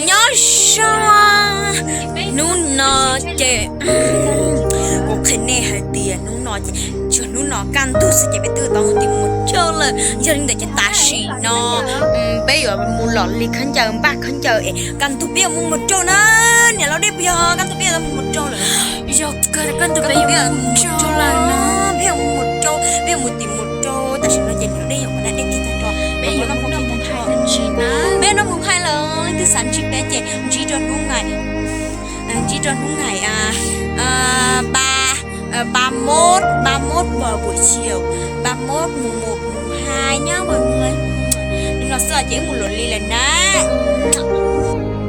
Nyob zoo, hnub no ces kuv qhia nej hais tias hnub no ces tsuas hnub no kaj ntug xwb ces peb twb tau mus tim Muas Rau lawm. Yog li ntawd ces tam sim no peb yuav mus los li khaub ncaws, npaj khaub ncaws es kaj ntug peb yuav mus Muas Rau na. Niam laus dej puas yog kaj ntug peb yuav mus Muas Rau lawm? Yog, kaj ntug peb yuav mus Muas Rau lawm na. Peb yuav mus Muas Rau, peb yuav mus tim Muas Rau. Tam sim no ces niam laus dej yuav kom dej kiag tag nrho, peb yuav mus hais lawm, leej twg xav ntsib peb ces ntsib rau hnub ngày, ntsib rau hnub ngày ba, ba mốt, ba mốt vào buổi chiều, ba mốt mùng một, mùng hai nhá mọi người. Li no xwb ces wb mus luam li lawm na.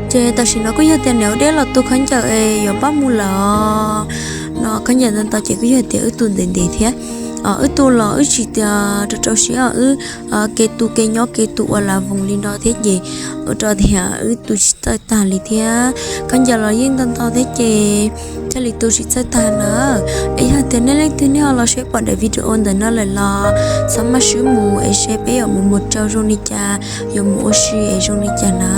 Ces tam sim no kuj yog tias niam laus dej los tu khaub ncaws es yuav pab mus lawm. No khaub ncaws ntau ntau ces kuj yog tias wb tu ntev ntev thiab. Wb tu los wb tsis tias rau rau siab os, wb kev tu kev nyob kev tu ua las voos li no thiab ces ua rau tias wb tu tsis txawj tag li thiab. Khaub ncaws los yeej ntau ntau thiab ces thiaj li tu tsis txawj tag na. Es yog tias nej leej twg nej ho los saib pom daim video ntawm no lawm los txhob maj swb mus es saib peb yuav mus Muas Rau zoo li cas, yuav mus ua si es zoo li cas na.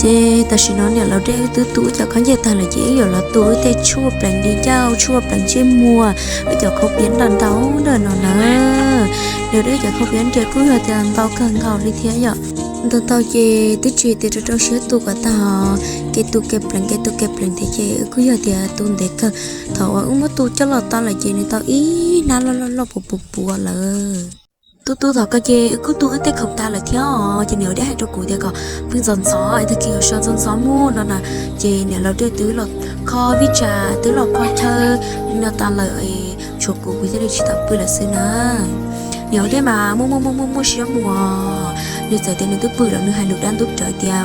Ces tam sim no niam laus dej wb twb tu wb cov khaub ncaws tag lawm ces wb yuav los tu wb tej tshuaj pleev di ncauj, tshuaj pleev ntsej muag, wb cov khau piav nrag ntau ntawm no na. Niam laus dej cov khau piav nrag kuj yog tias ntau kawg nkaus li thiab yom. Ntau ntau ces twb tsis tias rau rau siab tu kom tag, kev tu kev pleev kev tu kev pleev thiab ces wb kuj yog tias tu ntev kawg. Thaum uas wb muab tu coj los tau lawm ces nws tau ib hnab loj loj loj puas puas puas lawm. Tu tu tom ko ces wb kuj tu wb tej khoom tag lawm thiab os. Ces niam laus dej hais rau kuv tias kom pw ntxov ntxov es tag kis yuav sawv ntxov ntxov mus no na. Ces niam laus dej twb los kho vij tsam, twb los kho chaw li no tas lawm es tshuav kuv, kuv thiaj li tsis tau pw lawm xwb na. Niam laus dej mas muaj muaj muaj muaj muaj siab mus, nws txawm tias nws twb pw lawm nws hais lus dab ntub rawv tias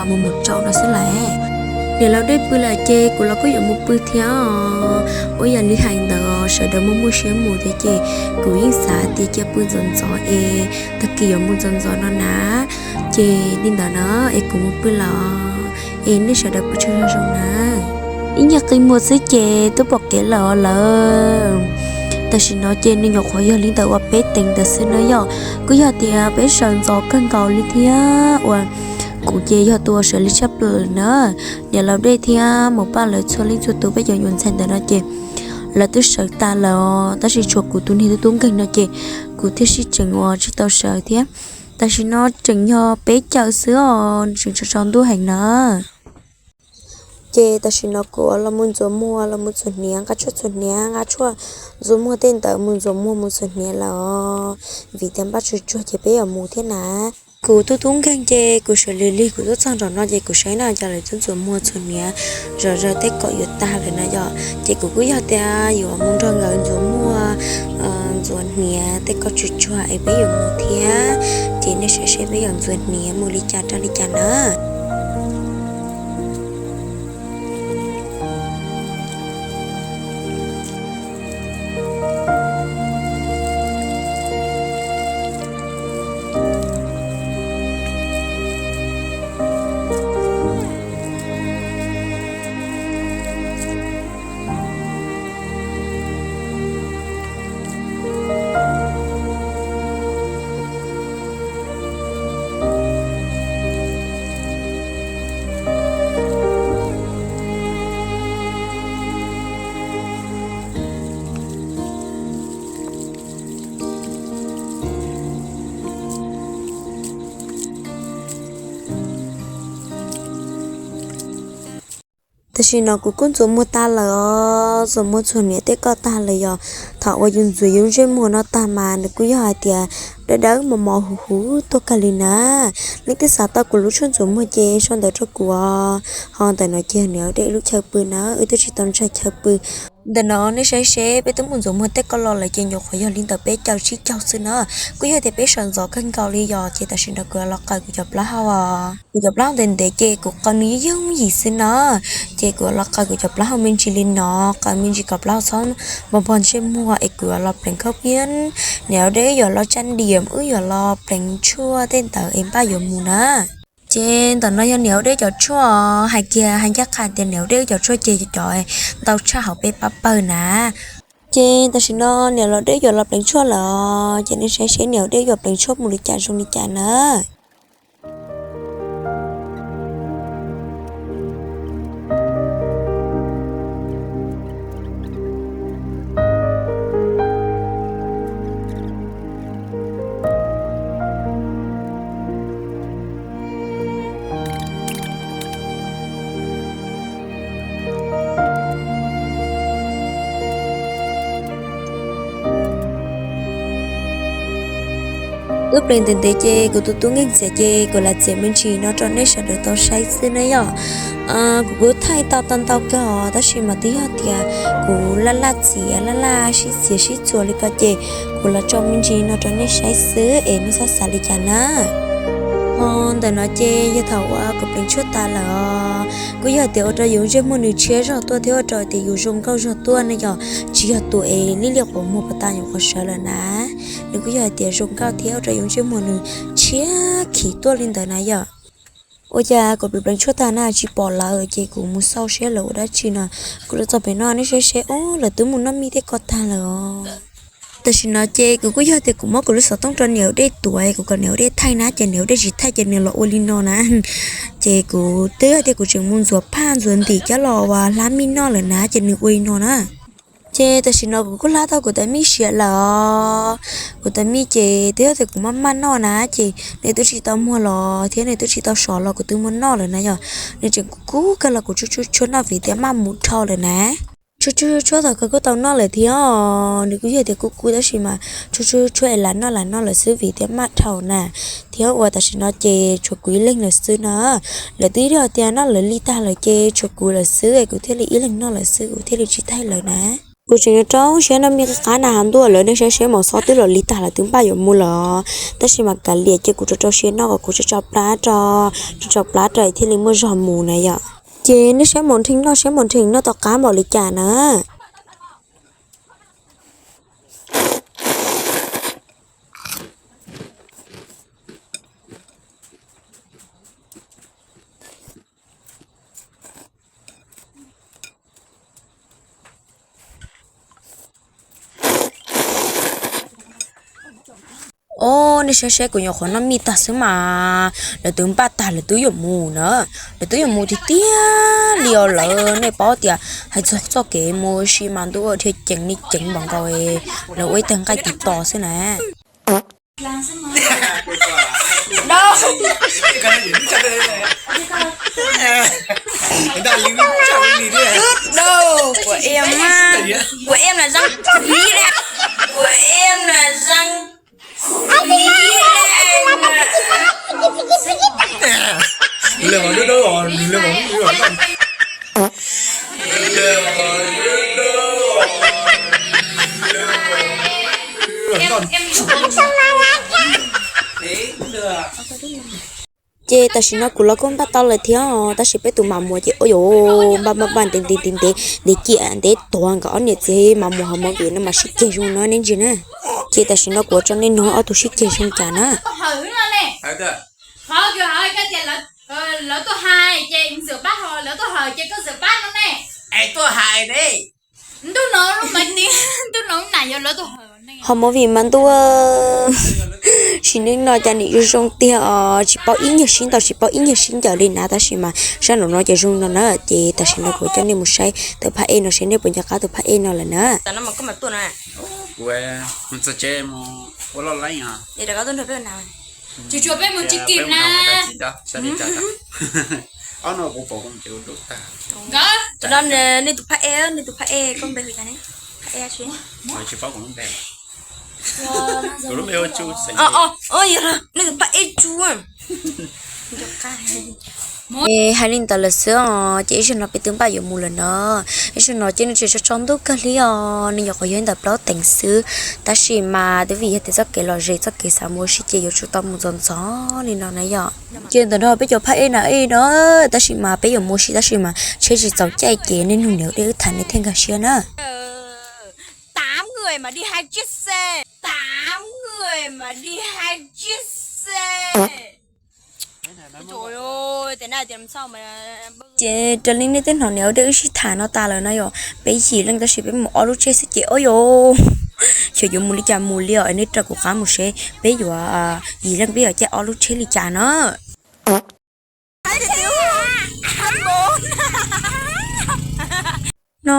mus Muas Rau no xwb lawm. Niam laus dej pw lawm ces kuv los kuj yuav mus pw thiab os. Ua yam li hais ntawd sawv daws muaj muaj siab mus thiab ces kuv yeej xav tias cia pw ntxov ntxov es tag kis yuav mus ntxov ntxov no na. Ces li ntawd na es kuv mus pw lawm, es nej sawv daws pw tsaug zoo na. Ib nyuag qi muag xwb ces twb pom kev lawm os lawm. Tam sim no ces nws nyuam qhuav yog li ntawm uas peb teev ntawd xwb na yom. Kuj yog tias peb sawv ntxov kawg nkaus li thiab uas kuv ces yog tus uas sawv li tshaj plaws na. Niam laus dej thiab mus pab lawv txhua leej txhua tus peb cov nyuam ntxhais ntawm no ces lawv twb sawv tas lawm os, tab sis tshuav kuv tus niag tub tub nkeeg no ces kuv thiaj sib tseem uas tsis tau sawv thiab. Tam sim no tseem yog peb caug xwb os, tseem tsaus ntuj heev na. Ces tam sim no kuv los mus ntxuav muag, los mus txhuam hniav, nqa tshuaj txhuam hniav, nqa tshuaj ntxuav muag tej ntawd mus ntxuav muag mus txhuam hniav lawm os. Vim tias npaj tsuag tsuag ces peb yuav mus thiab na. Kuv tub tub nkeeg ces kuv sawv lig lig kuv tuaj txog nraum no ces kuv saib na cov lawv twb ntxuav muag txhuam hniav zom zaws tej kom yuav tag lawm na yom. Ces kuv kuj yog tias yuav mus nrog nkawd ntxuav muag, ntxuav hniav tej kom tsuag tsuag es peb yuav mus thiab. Ces nej saib seb peb yuav ntxuav hniav mus li cas rau li cas na. Tam sim no kuv kuj ntxuav muag tag lawm os, ntxuav muag txhuam hniav tej kom tag lawm yom. Thaum uas yus ntxuav yus ntsej muag no tag mas nws kuj yog hais tias dawb dawb mos mos huv huv tuaj kawg li na. Leej twg xav tau kuv lub tshuaj ntxuav muag ces sau ntawv rau kuv os. Ho ntawm no ces niam dej lub chaw pw na, wb twb tsis tau ntsaig chaw pw. Ntawm no nej saib seb peb twb mus ntxuav muag tej ko los lawm ces nyuam qhuav yog li ntawm peb caug tsib caug xwb na. Kuj yog tias peb sawv ntxov kawg nkaus li yom, ces tam sim no kuv los qaws kuv cov plaub hau os. Kuv cov plaub hau ntev ntev ces kuv qaws nws yeej yooj yim xwb na. Ces kuv los qaws kuv cov plaub hau me ntsis li no, qaws me ntsis kom plaub hau txhob npog npog ntsej muag es kuv los pleev khauj phiab. Niam dej yuav los tsa diam, wb yuav los pleev tshuaj tej ntawd es npaj yuav mus na. Ces ntawm no yog niam dej cov tshuaj, hais kiag hais ncaj qha tias niam dej cov tshuaj ces cov ntau tshaj hauv peb pab pawg na. Ces tam sim no niam los dej yuav los pleev tshuaj lawm, ces nej saib seb niam dej yuav pleev tshuaj mus li cas zoo li cas na. Wb pleev ntev ntev ces kuv tus tub nkeeg txiav ces kuv lam txiav me ntsis no rau nej sawv daws tau saib xwb na yom. Kuv kuj thaij tau tau ntau kawg os, tab sis mas twb yog tias kuv laj laj txiav laj laj sib txiav sib txuas li ko ces kuv los tso me ntsis no rau nej saib xwb es nej txhob xav li cas na. Ho ntawm no ces yog thaum uas kuv pleev tshuaj tas lawm os, kuj yog tias ua rau yus ntsej muag nws tshiab zog tuaj thiab ua rau tias yus zoo nkauj zog tuaj ne yom, tsis yog tus es liab liab quas muag puas tas nyuam qhuav sawv lawm na. Nws kuj yog hais tias zoo nkauj thiab ua rau yus ntsej muag nws tshiab khiv tuaj li ntawd na yom. Ua cas kuv pleev pleev tshuaj tag na tsis pom lawv ces kuv mus xauj seb lawv ua dab tsi no. Kuv los txog pem no nej saib seb, ub, lawv twb mus noj mij tej ko tag lawm os. Tam sim no ces kuv kuj yog tias kuv muab kuv lub xov tooj rau niam dej tuav, kuv kom niam dej thaij na ces niam dej tsis thaij ces nws los ua li no na. Ces kuv twb yog tias kuv tseem mus ntxuav phaj ntxuav ntim coj los ua hlab mij noj lawm na ces nws ua li no na. Ces tam sim no kuv kuj hlab tau kuv tais mij siav lawm os. Kuv tais mij ces twb yog tias kuv maj maj noj na ces nws twb tsis tau muag los thiab nws twb tsis tau sov los kuv twb muab noj lawm na yom. Nws tseem kub kub kawg los kuv tshuab tshuab tshuab noj vim tias maj mus dhau lawm na. Tshuab tshuab tshuab thaum kawg kuj tau noj lawm thiab os, nws kuj yog tias kub kub tab sis mas tshuab tshuab tshuab es lam noj lam noj lawm xwb vim tias maj dhau na. Thiab uas tam sim no ces tshuav kuv ib leeg lawm xwb na. Lawv twb yog tias noj lawv li tag lawm ces tshuav kuv lawm xwb es kuv thiaj li ib leeg noj lawm xwb kuv thiaj li tsis thaij lawv na. Kuv tseem yuav rau siab noj mij qab qab na ha ntuj lawm, nej saib seb mos xob twb los li tag lawm twb npaj yuav mus lawm. Tab sis mas kav liam ces kuv rau rau siab noj kom kuv tso tso plab rau, tso tso plab rau thiaj li muaj zog mus na yom. Ces nej saib mos nrheej noj, saib mos nrheej noj tau qab npaum li cas na. Os, nej saib seb kuv nyuam qhuav noj mij tag xwb mas lawv twb npaj tag lawv twb yuav mus na. Lawv twb yuav mus tiag tiag li os lawv, nej paub tias hais txog txoj kev mus ua si mas ntuj dhia ceev li ceev npaum nkaus, lawv ua ib tag nqaij tiv tos xwb na. Đau. Đau của em á. Của em là răng quý đấy. Của em là răng quý đấy. Ces tam sim no kuv los kuj npaj tau lawm thiab, tab sis peb tus mas muas ces ua yuav npaj npaj npaj ntev ntev ntev ntev ntev ciam ntev tuav nkawd ob niam txiv mas muas hauv movie no mas sib ceg zoo no nej ntsia na. Ces tam sim no kuv tso nej nug ob tug sib ceg zoo cas na. Hauv movie mas ntuj, sim neej no cas nim zoo zoo tiag os, tsis paub ib nyuag sib ntaus tsis paub ib nyuag sib ncaws li na, tab sis mas sab nraum no ces zoo no na. Ces tam sim no kuv coj nej mus saib tus phab ej no seb nej puas nco qab tus phab ej no lawm na. Tus no nej tus phab ej, nej tus phab ej koj npe hu cas ne? Phab ej tsis Yog nej tus paj eb tsu. Es hais li ntawd lawm xwb os, ces ib zaug no peb twb npaj yuav mus lawm no. Ib zaug no ces nws tseem tsaus ntuj kawg li os, nws nyuam qhuav yog ntawm plaub teev xwb, tab sis mas twb vim yog tias txoj kev lom zem txoj kev xav mus ua si ces yuav tsum tau mus ntxov ntxov li no na yom. Ces ntawm no peb cov phaj ej na ej no, tab sis mas peb yuav mus ua si tab sis mas tsheb tsis txaus caij ces nej nug niam dej wb tham nej thiaj nkag siab na. Ces raws li nej twb hnov niam dej wb sib tham no tas lawm na yom, peb yim leej tab sis peb mus ob lub tsheb xwb ces ua yus xyov yuav mus li cas mus li os, nej raws kuv qab mus seb peb yuav yim leej peb yuav caij ob lub tsheb li cas na. No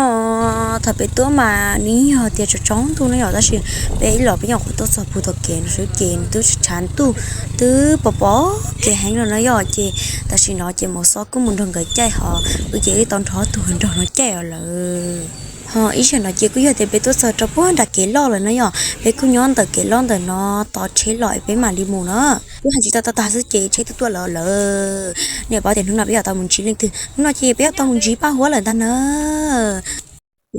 thaum peb tuaj mas nws yog tias tsaus ntuj no yom, tab sis peb ib los peb nyuam qhuav tuaj txog puag tom kev no xwb ces nws twb tshav ntuj twb pos pos kev heev los no yom, ces tam sim no ces Maum Xob kuj mus nrog nkawd caij hos wb ces wb tau nrog ob tug nraug no caij os lawm. Ho ib zaug no ces kuj yog tias peb tuaj txog rau puag nram kev loj lawm no yom, peb kuj nyob ntawm kev loj ntawm no tos tsheb los es peb mam li mus na. Kuj hais tsis tau tag tag xwb ces tsheb twb tuaj lawm lawm. Nej paub tias hnub no peb yuav tau mus ntsib leej twg, hnub no ces peb yuav tau mus ntsib Paj Huab lawm ntag na.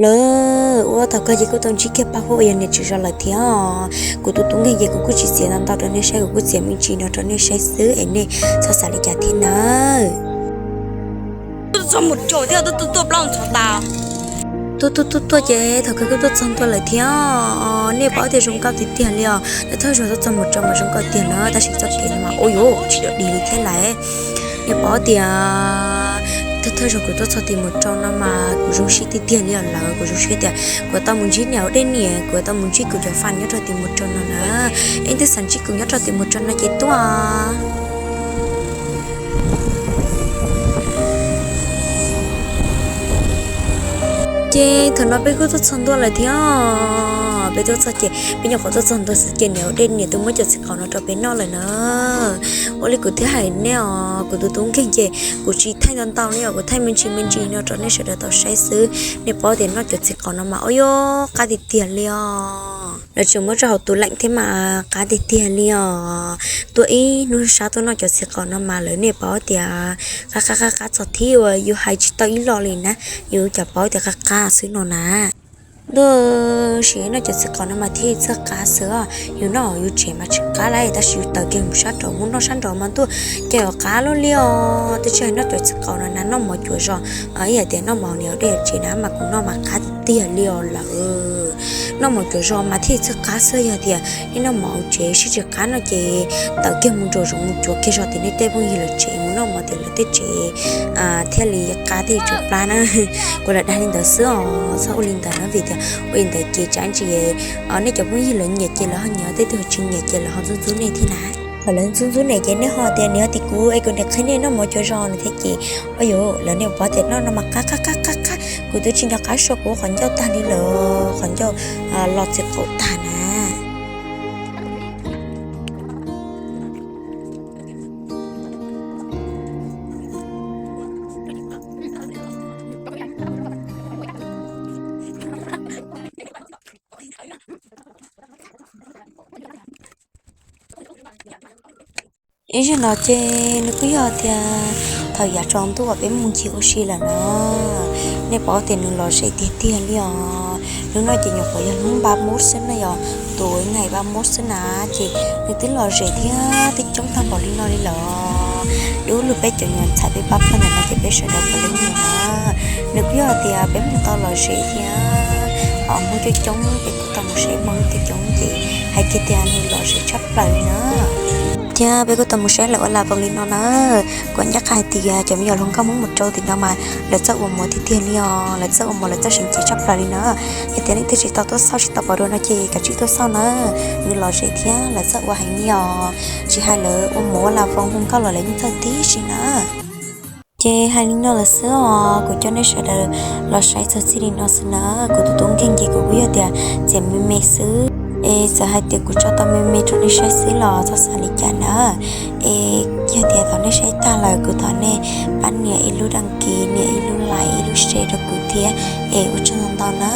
Lawm ua thaum kawg ces kuj tau ntsib kiag Paj Huab uas yog niam tswv zos lawm thiab. Kuv tus tub nkeeg ces kuv kuj tsis txiav ntau ntau rau nej saib, kuv kuj txiav me ntsis no rau nej saib xwb es nej txhob xav li cas thiab nawb. Tuaj txog mus tsaus thiab, tuaj tuaj tuaj plaub ntxhov tas. Tuaj tuaj tuaj tuaj ces thaum kawg kuj tuaj txog ntua lawm thiab. Nej paub tias zoo nkauj tiag tiag li os, thawj zaug tuaj txog mus tsaus mas zoo nkauj tiag na, tab sis txoj kev no mas ua yuav tsis dog dig li thiab lawm. Nej paub tias thawj thawj zaug kuv tuaj txog tim mus tsaus no mas kuv zoo siab tiag tiag li os lawm, kuv zoo siab tias kuv tau mus ntsib niam dej niam, kuv tau mus ntsib kuv cov fam nyob rau tim mus tsaus no na. Es twb xav ntsib kuv nyob rau tim mus tsaus no ces tuaj. Ces thaum no peb kuj tuaj txog ntua lawm thiab. Peb tuaj txog ces peb nyuam qhuav tuaj txog ntua xwb ces niam dej niam twb muab cov txiv qaub no rau peb noj lawm na. Ua li kuv twb hais nej os, kuv tus tub nkeeg ces kuv tsis thaij ntau ntau li os, kuv thaij me ntsis me ntsis no rau nej sawv daws tau saib xwb. Nej paub tias noj cov txiv qaub no mas ua yuav qab tiag tiag li os. Lawv tseem muab rau hauv tub leem thiab mas qab tiag tiag li os. Tuaj ib hnub sab tuaj noj cov txiv qaub no mas lawv nej paub tias qab qab qab qab txog thib uas yus hais tsis tau ib lo li na, yus cas paub tias qab qab xwb no na. Ntuj, sim noj cov txiv qaub no mas thiaj txawj qab xwb os, yus noj yus tsev mas tsis qab li, tab sis yus tawm kiag mus sab nraud mus noj sab nraud mas ntuj, cas yuav qab luaj li os. Twb tsis hais noj cov txiv qaub no na, noj mov cuav zos, ib yam tias noj mov niam dej tsev na mas kuv noj mas qab tiag tiag li os lawm. Noj mov cuav zos mas thiaj txawj qab xwb, yog tias nej noj mov tsev sib tsis qab no ces tawm kiag mus nraum zoov mus cuav kiag zos tim nej tej phooj ywg lawv tsev mus noj mov tim lawv tej tsev thiaj li qab thiaj tsuas plab na. Kuv lam dag li ntawd xwb os, txhob ua li ntawd na, vim tias ua li ntawd ces tsam ntsis nej cov phooj ywg lawv nyiam ces lawv ho nyiam, tej tug tsis nyiam ces lawv ho ntxub ntxub nej thiab na. Thaum lawv ntxub ntxub nej ces nej ho tias nws ho tim kuv es kuv niam qhia nej noj mov cuav zos no thiab ces, ua yuav lawv nej paub tias noj no mas qab qab qab qab qab, kuv twb tsis nco qab sua kuv qhov ncauj tag li lawm, qhov ncauj los txiv qaub tag na. Ib zaug no ces nws kuj yog tias thaum yav tsaus ntuj uas peb mus ncig ua si lawm na, nej paub tias nws lom zem tiag tiag li os. Hnub no ces nyuam qhuav yog hnub npab mub xwb na yom, tus ib nqaim npab mub xwb na, ces nws twb lom zem thiab twb coob tag npaum li no li lawm. Dub lug peb cov nyuam ntxhais peb pab pawg ntawm no ces peb sawv daws puav leej nyiam na. Nws kuj yog tias peb mus tau lom zem thiab, hos hnub coob coob peb kuj tau mus saib hmoob coob coob ces hais kiag tias nws lom zem tshaj plaws li na. Thiab peb kuj tau mus saib lawv ua lag voos li no na. Kuv ncaj qha hais tias cov me nyuam hluas nkauj hmoob mus rau tim no mas lawv txawj ua mov tiag tiag li os, lawv txawj ua mov lawv txawj seev cev tshaj plaws li na. Yog tias leej twg tsis tau tuaj xauj tsis tau pom dua no ces kav tsij tuaj xauj na. Nws lom zem thiab lawv txawj ua heev li os. Tsis hais lawv ua mov ua lag voos hu nkauj los lawv yeej txawj tib si na. Ces hais li no lawm xwb os, kuv coj nej sawv daws los saib txog txij li no xwb na. Kuv tus tub nkeeg ces kuv kuj yog tias txiav me me xwb, es txawm hais tias kuv tso tau me me rau nej saib xwb los txhob xav li cas na. Es yog tias thaum nej saib tag lawm kuv thov nej pab nias ib lub đăng ký, nias ib lub like, ib lub share rau kuv thiab, es ua tsaug ntau ntau na.